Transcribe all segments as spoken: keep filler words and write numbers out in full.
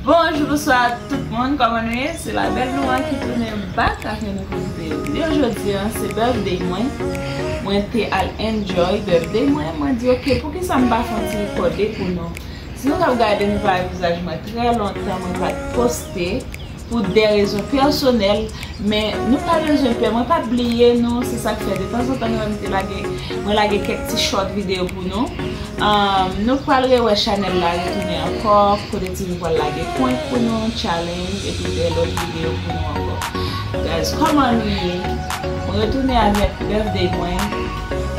Bonjou, bonswa tout moun, kòman nou ye? Se la bèl nou an ki tounen back ak yon nouvo videyo. Videyo jodi an, se birthday mwen. Mwen te al enjoy birthday mwen. Mwen di, "Ok, poukisa m pa fè yon ti rekòde pou nou?" Si nou t ap gade, nou pa wè vizaj mwen trè lontan, mwen pa t poste pou de rezon pèsonèl, men nou pa bezwen pè, mwen pa bliye nou, se sa k fè detanzantan nou wè m te lage, mwen lage kèk ti short videyo pou nou. Um, nou pral rewè chanèl la retounen ankò, kote Tivi pral lage prank pou nou, challenge, epi de lòt videyo pou nou ankò. Guys, kòman nou ye? Mwen retounen avèk birthday mwen.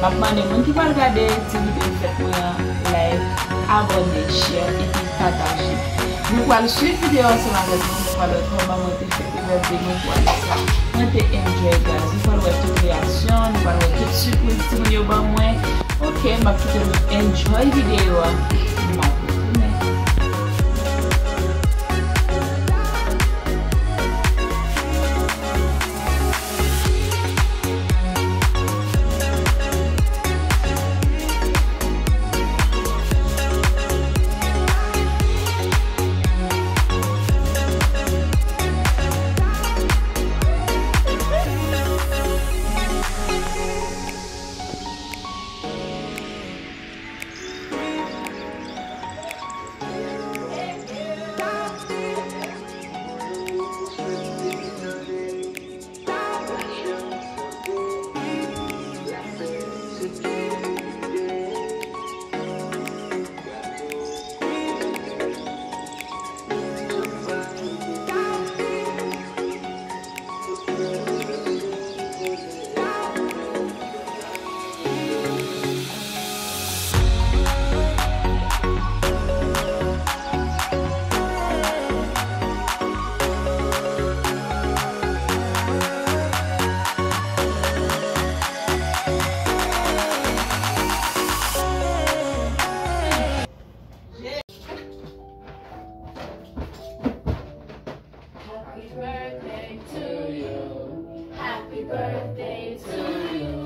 M ap mande moun ki pral gade ti videyo fèt mwen an, like, abòne, share, epi pataje. Nou pral swiv videyo ansanm avèk mwen, nou pral wè kòman mwen te fete birthday mwen pou ane sa. Mwen te enjoy, guys. Nou pral wè tout reyaksyon, nou pral wè tout sipriz timoun yo ban mwen. Ok, m ap kite nou enjoy videyo a. M ap retounen. Happy birthday to you. Happy birthday to you.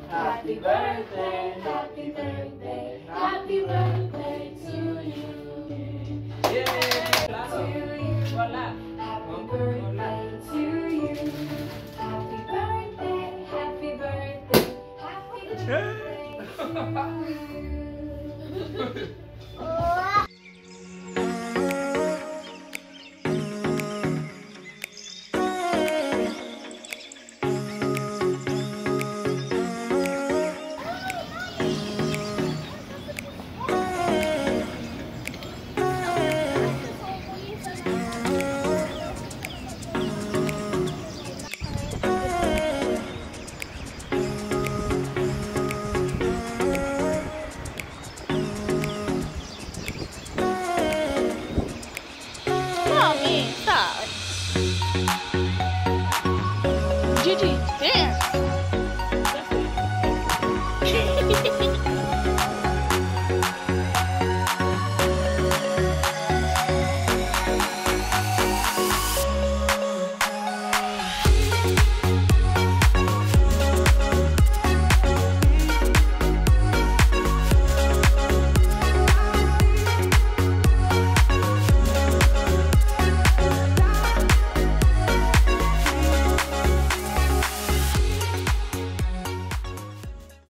Happy birthday, happy birthday, happy birthday to you. To you. Happy birthday to you. Happy birthday, happy birthday, happy birthday to you. Mommy, stop. Gigi, dance.